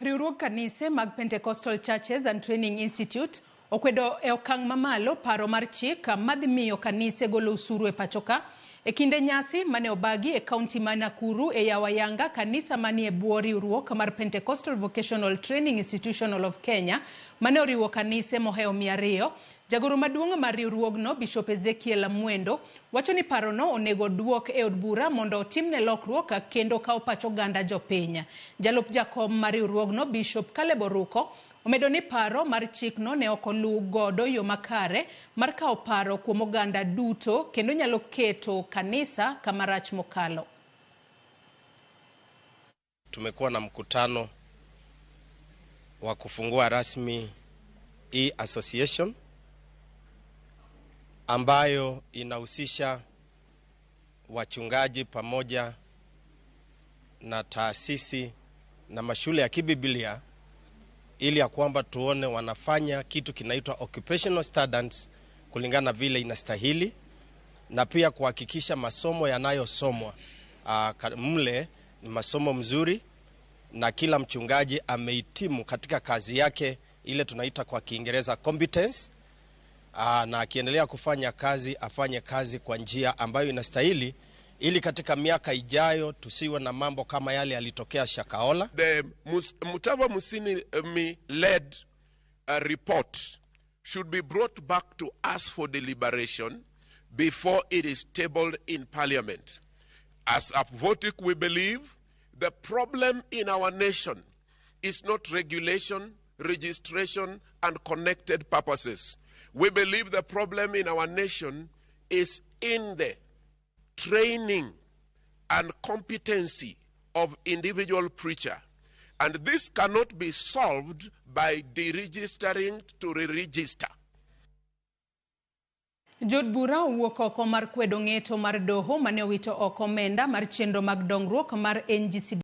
Riwruog kanise mag Pentecostal Churches and Training Institute okwedo e okang' mamalo paro mar chik madhi miyo kanise golo osuru e pachoka. E kinde nyasi mane obagi e kaunti ma Nakuru e yawo ayanga kanisa manie bwo riwruok mar Pentecostal Vocational Training Institutional of Kenya mane oriwo kanise mohewo 200, jagoro maduong' mar riwruogno Bishop Ezekiel Mwendo wacho ni parono onego oduok e od bura mondo otimne lokruok kendo kawo pach oganda jopiny. Jalup jakom mar riwruogno Bishop Caleb Oruko omedo ni paro mar chikno ne ok oluw godo yo makare mar kawo paro kuom oganda duto kendo nyalo keto kanisa kama rach mokalo. Tumekuwa na mkutano wa kufungua rasmi hii association ambayo inahusisha wachungaji pamoja na taasisi na mashule ya kibiblia ili ya kwamba tuone wanafanya kitu kinaitwa occupational standards kulingana vile inastahili, na pia kuhakikisha masomo yanayosomwa mle ni masomo mzuri na kila mchungaji amehitimu katika kazi yake ile tunaita kwa Kiingereza competence. Na akiendelea kufanya kazi afanye kazi kwa njia ambayo inastahili ili katika miaka ijayo tusiwe na mambo kama yale yalitokea Shakahola. The Mutava Musyimi led report should be brought back to us for deliberation before it is tabled in Parliament. As APVOTIC, we believe the problem in our nation is not regulation, registration, and connected purposes. We believe the problem in our nation is in the training and competency of individual preacher. And this cannot be solved by deregistering to re-register. Jood bura owuok oko mar kwedo ng'eto mar doho mane owito oko omenda mar chenro mag dongruok mar NGCDF.